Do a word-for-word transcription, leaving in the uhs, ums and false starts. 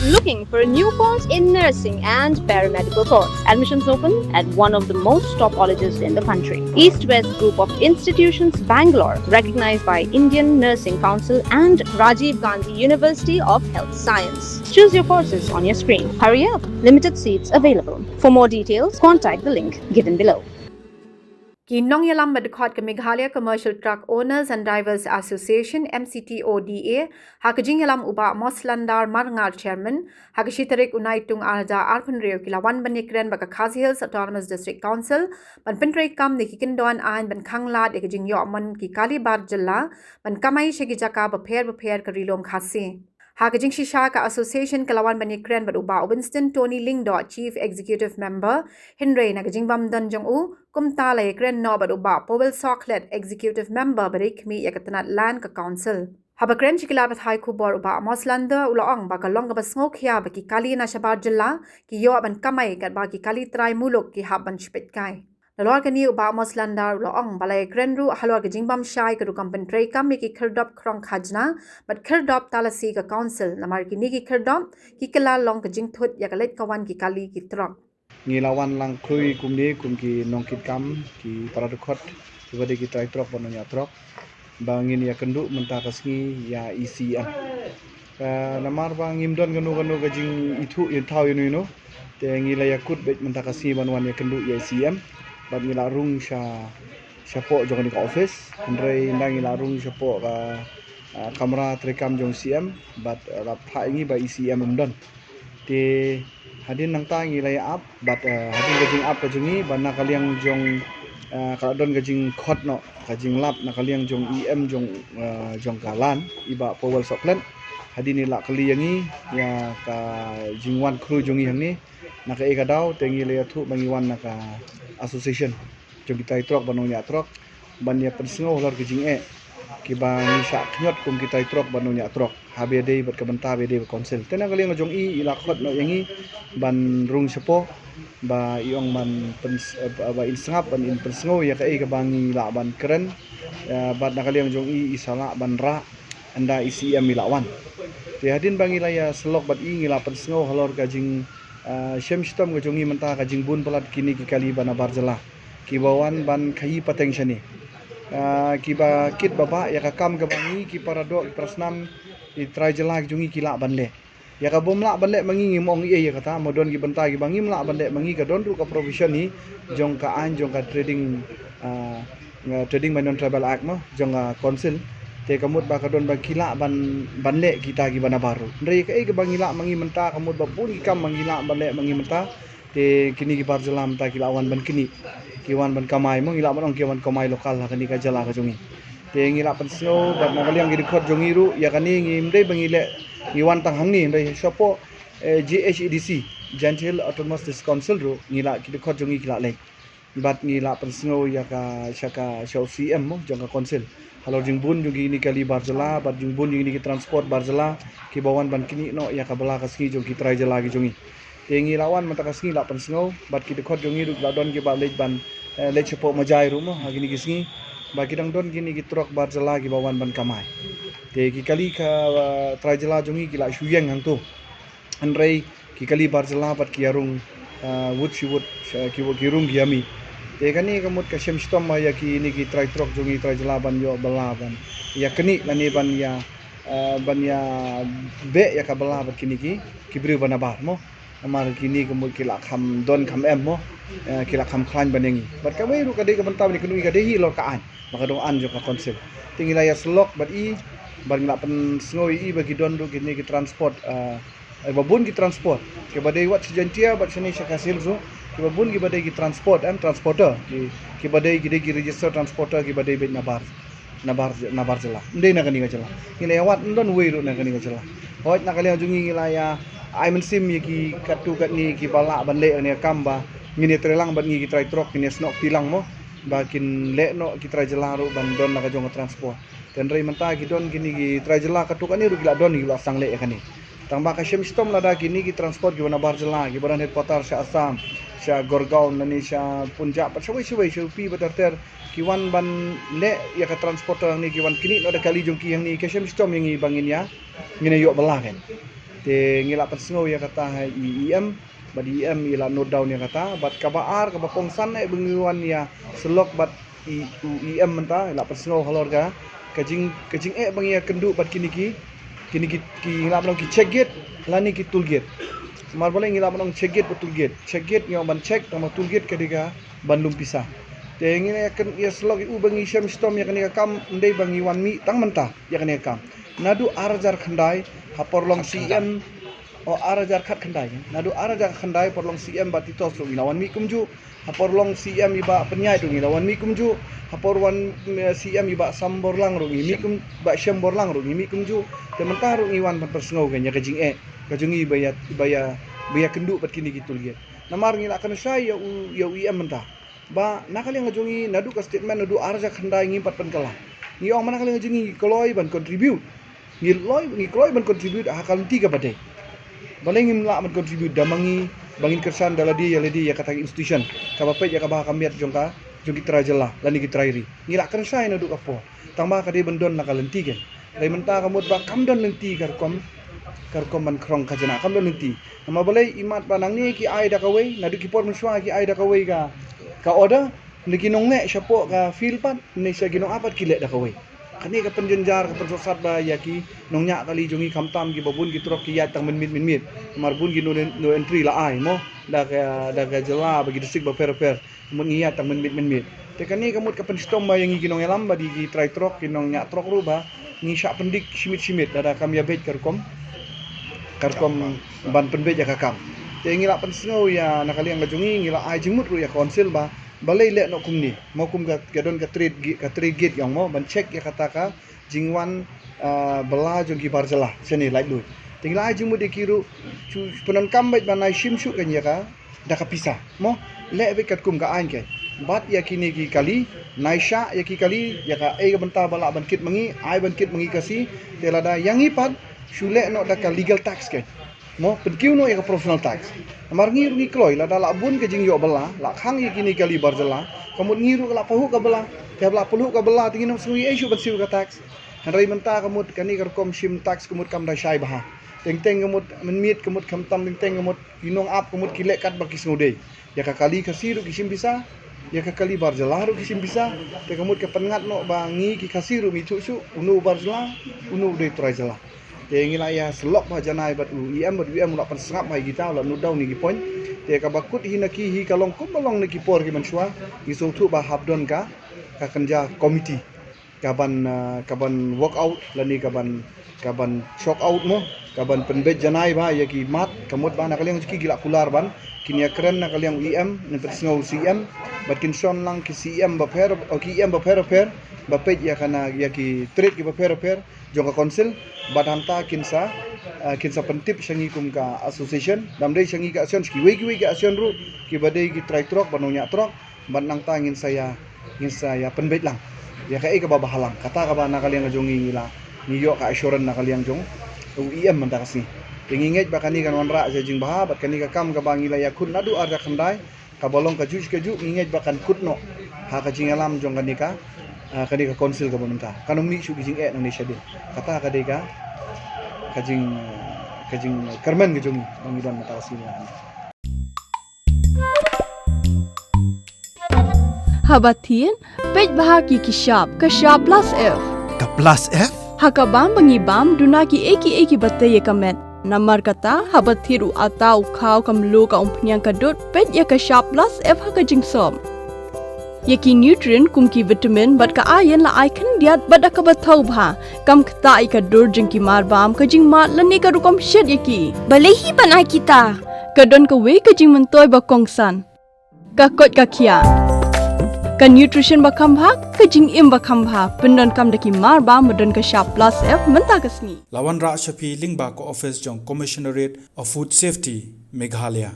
Looking for a new course in nursing and paramedical course? Admissions open at one of the most top colleges in the country. East West Group of Institutions, Bangalore, recognized by Indian Nursing Council and Rajiv Gandhi University of Health Science. Choose your courses on your screen. Hurry up, limited seats available. For more details, contact the link given below. Ki nongïalam ba dkhot ka Meghalaya Commercial Truck Owners and Drivers Association, M C T O D A, ha ka jingïalam u Bah Moslandar Marngar, Chairman, ha ka shi tarik u Naitung ar hajar arphew hynriew, ki la wan ban ïakren bad ka Khasi Hills Autonomous District Council ban pyntreikam ïa ki kyndon aiñ ban khanglad ïa ka jingïoh mon ki kali bar jylla ban kamai sha ki jaka bapher bapher ka Ri Lum Khasi. Ha ka jingshisha, ka association ka la wan ban ïakren bad u Bah Winston Tony Lyngdoh, Chief Executive Member, hynrei na ka jingbym don jong u, kumta la ïakren noh bad u Bah Powell Sohkhlet, Executive Member ba dei khmih ïa ka tnat Land ka Council. Haba kren sha ki lad pathai khubor, u Bah Moslandar u la ong ba ka long kaba sngewkhia ba ki kali na shabar jylla ki ïoh ban kamai katba ki kali trai muluk ki hap ban shah peitkai. Nalor kane, u Bah Moslandar u la ong ba la ïakren ruh halor ka jingbym shai ka rukom pyntreikam ïa ki khyrdop khrong khajna bad khyrdop talasi ka Council, namar kine ki khyrdop ki kylla long ka jingthut ïa ka leit ka wan ki kali ki trok. Ngi la wan lang khlem kumne kum ki nongkitkam, ki para dkhot, kiba dei ki trai trok bad nongñiah trok, ba ngin ïakynduh mynta ka sngi ïa E C M. Ka namar ba ngim don kano kano ka jingithuh ïathaw ïano ïano, te ngi la ïakut beit mynta ka sngi ban wan ïakynduh ïa E C M. Bad ngi la rung sha, shapoh jong kane ka office. Hynrei ynda ngi la rung shapoh ka, ah, kamra treikam jong E C M, bad, ah, la phah ïa ngi ba E C M ym don. Te hadien nangta ngi la ïa ap, bad, eh, hadien ka jingap ka jong ngi, bad na ka liang jong, eh, ka la don ka jingkhot noh, ka jinglap na ka liang jong E M jong, eh, jong ka Land, i Bah Powell Sohkhlet. Hadien i la kylli ïa ngi ïa ka jingwan khru jong ngi hangne, na kaei ka daw, te ngi la ïathuh ba ngi wan na ka association jong ki trai trok bad nongñiah trok ban ïa pynsngew halor ki jingeh kiba ngi shah khñiot kum ki trai trok bad nongñiah trok, haba ïadei bad ka bynta ba ïadei bad Council. Te na ka liang jong i, i la khot noh ïa ngi ban rung shapoh, ba i ong ban pyns-, eh, ba, ba in sngap, ban in pynsngew ïa kaei kaba ngi lah ban kren, eh, bad na ka liang jong i, i sa lah ban rah ynda E C M i la wan. Te hadien ba ngi la ïa syllok bad i, ngi la pynsngew halor ka jing, ah, shem shitom ka jong ngi mynta, ka jingbun palat kine ki kali ba na bar jylla kiba wan ban khaïi pateng shane. Ah, kiba kit ba bah ïa ka kam kaba ngi ki para doh, ki para snam, ki trai jylla ki jong ngi ki lah ban leh. Ïa kaba ym lah ban leh ma ngi, ngim ong ei ei ïa kata, ma don ki bynta kiba ngim lah ban leh ma ngi, ka don ruh ka provision hi jong ka aiñ jong ka Trading, ah, eh, Trading by Non-Tribal Act mo, jong ka Council. Te ka mut ba ka don ba ki lah ban, ban leh kita kiba na bar ruh. Hynrei kaei kaba ngi lah ma ngi mynta, ka mut ba bun ki kam ba ngi lah ban leh ma ngi mynta, te kine ki bar jylla mynta ki la wan ban knieh, ki wan ban kamai mo, ngi lah ban ong ki wan kamai local ha kane ka jylla ka jong ngi. Te ngi la pynsngew bad na ka liang ki dkhot jong ngi ruh, ïa kane ngim dei ba ngi leh, ngi wan tang hangne, hynrei shapoh, eh, J H A D C, Jaintia Hills Autonomous District Council ruh, ngi la, ki dkhot jong ngi ki la leit. Bad ngi la pynsngew ïa ka, sha ka, sha u C M mo, jong ka Council, halor jingbun jong kine ki kali bar jylla, bad jingbun jong kine ki transport bar jylla, kiba wan ban knieh noh ïa ka bylla ka sngi jong ki trai jylla ki jong ngi. Te ngi la wan mynta ka sngi la pynsngew, bad ki dkhot jong ngi ruh la don kiba leit ban, eh, leit shapoh Majai ruh mo, ha kine ki sngi. Bad ki dang don kine ki trok bar jylla kiba wan ban kamai. Te ki kali ka, eh, trai jylla jong ngi ki la shu ïeng hangto. Hynrei ki kali bar jylla pat ki ïa rung, ah, wut shi wut, sha-, ki, ki rung ki ïa mih. Te kane ka mut ka shem shitom ba ïa kine ki trai trok jong ngi, trai jylla ban ïoh bylla ban ïa knieh lane ban ïa, ah, ban ïa beh ïa ka bylla bad kine ki, ki briew ba na bar mo. Namar kine ka mut ki la kham don kham em mo. Eh, ki la kham khlaiñ ban ïa ngi. Bad kawei ruh ka dei ka bynta ban ïa kynduh ïa ka dei hi halor ka aiñ, ba ka dei aiñ jong ka Council. Te ngi la ïa syllok bad i, bad ngi la pynsngew ïa i ba ki don ruh kine ki transport, ah, eh, ba bun ki transport, kiba dei wat sha Jaintia bad shane sha Khasi Hills ruh, kiba bun kiba dei ki transport, em, transporter, ki, kiba dei, ki dei ki register transporter, kiba dei beit na bar, na bar, na bar jylla. Ym dei na kane ka jylla. Ngi la ïa wad, ym don uwei ruh na kane ka jylla. Hooid, na ka liang jong ngi ngi la ïa ai mynsiem ïa ki katto katne kiba lah ban leh kane ka kam ba ngin ïa trei lang bad ngi ki trai trok, ngin ïa snoh kti lang mo, ba kin leh noh ki trai jylla ruh ban don la ka jong ka transport. Te hynrei mynta ki don kine ki trai jylla katto katne ruh ki la don, ki la sdang leh ïa kane. Tang ba ka shem shitom lada kine ki transport kiba na bar jylla, kiba don headquarter sha Assam, sha Gurgaon lane sha Punjab, bad shawei shawei, sha U P bad ter ter, ki wan ban leh ïa ka transporter hangne, ki wan knieh noh da kali jong ki hangne, ka shem shitom ïa ngi ba ngin ïa, ngin ïa ïoh bylla kein. Te ngi la pynsngew ïa kata ha i EM, bad i EM i la note down ïa kata, bad kaba ar, kaba kongsan eh ba ngi wan ïa sylok bad i, u EM mynta, i la pynsngew halor ka, ka jing, ka jingeh ba ngi ïa kynduh bad kine ki, kine ki, ki ngi la ban ong ki check gate, lane ki toll gate. Namar balei ngi la ban ong check gate bad toll gate. Check gate ngi ong ban check, tangba toll gate ka dei ka ban lum pisa. Te ngi la ïa kyn, ïa sylok ïa u ba ngi shem shitom ïa kane ka kam, ym dei ba ngi wan mih tang mynta ïa kane ka kam. Naduh ar hajar khyndai, ha por long CEM, o ar hajar khatkhyndai, naduh ar hajar khyndai por long CEM Bah Titos ruh ngi la wan mih kumjuh. Ha por long CEM i Bah Pynïaid ruh ngi la wan mih kumjuh. Ha por wan, mm, CEM i Bah Samborlang ruh ngi mih kum, Bah Shemborlang ruh ngi mih kumjuh. Te mynta ruh ngi wan ban pynsngew ka ïa ka jingeh ka jong ngi ba ïa, ba ïa, ba ïa kynduh bad kine ki toll gate. Namar ngi la kynshai ïa u, ïa u EM mynta. Ba na ka liang ka jong ngi naduh ka statement naduh ar hajar khyndai ngim pat pynkylla. Ngi ong ba na ka liang ka jong ngi kloi ban contribute. Ngi loi, ngi kloi ban contribute ha ka lynti kaba dei. Balei ngim lah ban contribute da ma ngi, ba ngin kyrshan da lade ïa lade ïa kata ka institution kaba peit ïa kaba ha ka miat jong ka, jong ki trai jylla lane ki trai ri. Ngi la kynshai naduh ka por. Tangba ka dei ban don na ka lynti kein. Hynrei mynta ka mut ba kam don lynti ka rukom, ka rukom ban khrong khajna, kam don lynti. Namar balei? Imat ba nangne ki ai da kawei, naduh ki por mynshuwa ki ai da kawei ka, ka order, ne ki nongleh shapoh ka field pat, ne sha ki nongap pat ki leh da kawei. Kane ka pynjynjar, ka pynsangsot ba ïa ki nongñiah kali jong ngi, khamtam kiba bun ki trok ki ïaid tang mynmiet mynmiet. Namar bun ki no, no entry la ai mo, da ka, da ka jylla bad ki district bapher bapher. Mut ngi ïaid tang mynmiet mynmiet. Te kane ka mut ka pynshitom ba ïa ngi ki nongïalam bad ïa ki trai trok, ki nongñiah trok ruh ba ngi shah pyndik shimit shimit, lada kam ïabeit ka rukom, ka rukom ban pynbeit ïa ka kam. Te ngi la pynsngew ïa na ka liang ka jong ngi, ngi la ai jingmut ruh ïa ka council ba balei leh noh kumne. Mo kum ka, ka don ka trade gate, ka trade gate ïong mo, ban check ïa kata ka jingwan, ah, bylla jong ki bar jylla shane Laitluid. Te ngi la ai jingmut ïa ki ruh, shu pyndonkam beit ba nai shim shuh ka ïa ka da ka pisa mo, leh beit katkum ka aiñ kein. Bad ïa kine ki kali, nai shah ïa ki kali ïa kaei ka bynta ba lah ban kit ma ngi, ai ban kit ma ngi ka si. Te lada ïa ngi pat shu leh noh da ka legal tax kein. Mo, pynkiew noh ïa ka professional tax. Namar ngi ruh ngi kloi, lada la bun ka jingïoh bylla, la khang ïa kine ki kali bar jylla, ka mut ngi ruh ka la pynhuh ka bylla. Te haba la pynhuh ka bylla te ngin ym sngew ei shuh ban siew ka tax. Hynrei mynta ka mut kane ka rukom shim tax ka mut kam da shai bha. Teng teng ka mut mynmiet ka mut khamtam, teng teng ka mut ki nongap ka mut ki leh katba ki sngewdei. Ïa ka kali Khasi ruh ki shim pisa, ïa ka kali bar jylla ruh ki shim pisa. Te ka mut ka pynngat noh ba ngi ki Khasi ruh ngi thuh shuh uno u bar jylla, uno u dei trai jylla. Te ngi la ïa sylok bha janai bad u EM, bad u EM u la pynsngap bha ïa kita, u la note down ïa ki point. Te kaba kut hi na ki hi ka long kumba long na ki por ki mynshuwa, ngi sngewthuh ba hap don ka, ka kynja committee ka ban, ah, ka ban work out lane ka ban, ka ban sort out mo, ka ban pynbeit janai bha ïa ki mat, ka mut ba na ka liang jong ki ki la kular ban, kin ïa kren na ka liang u EM, ne pynsngew u CEM, bad kin shon lang ki CEM bapher, o ki EM bapher bapher, ba peit ïa kane ïa ki trade ki bapher bapher jong ka council, bad hangta kin sa, ah, kin sa pyntip sha ngi kum ka association, dang dei sha ngi ka association, sha kiwei kiwei ka association ruh, kiba dei ki trai trok, ba nongñiah trok, bad nangta ngin sa ïa, ngin sa ïa pynbeit lang ïa kaei kaba bha lang. Kata kaba na ka liang ka jong ngi ngi la, ngi ïoh ka assurance na ka liang jong u EM mynta ka sngi. Te ngi ngeit ba kane kan wanrah sha jingbha, bad kane ka kam kaba ngi la ïakhun naduh ar hajar khyndai, kaba long kajuh shi kajuh, ngi ngeit ba kan kut noh ha ka jingïalam jong kane ka, ah, kane ka council kaba mynta. Kan ym mih shuh ki jingeh nangne shadien. Kata ka dei ka, ka jing, ka jingkyrmen ka jong ngi ba ngi don mynta ka sngi. Haba thied, peit bha ki ki shap, ka shap plus F. Ka plus F? Ha ka bam ba ngi bam, duna kiei kiei kiba tei ïa ka met. Namar kata, haba thied u atta, u khaw, ka mluh, ka umphniang, ka dud, peit ïa ka shap plus F ha ka jingsop. Ïa ki nutrient kum ki vitamin bad ka iron la ai khyndiat bad da kaba thaw bha. Kam ktah ïa ka dur jong ki marbam, ka jingmad lane ka rukom shet ïa ki. Balei hi ban ai kita? Ka don kawei ka jingmyntoi ba kongsan. Ka koit ka khiah. Ka nutrition ba kham bha, ka jingim ba kham bha. Pyndonkam da ki marbam ba don ka shap plus F mynta ka sngi. La wanrah sha phi lyngba ka office jong Commissionerate of Food Safety, Meghalaya.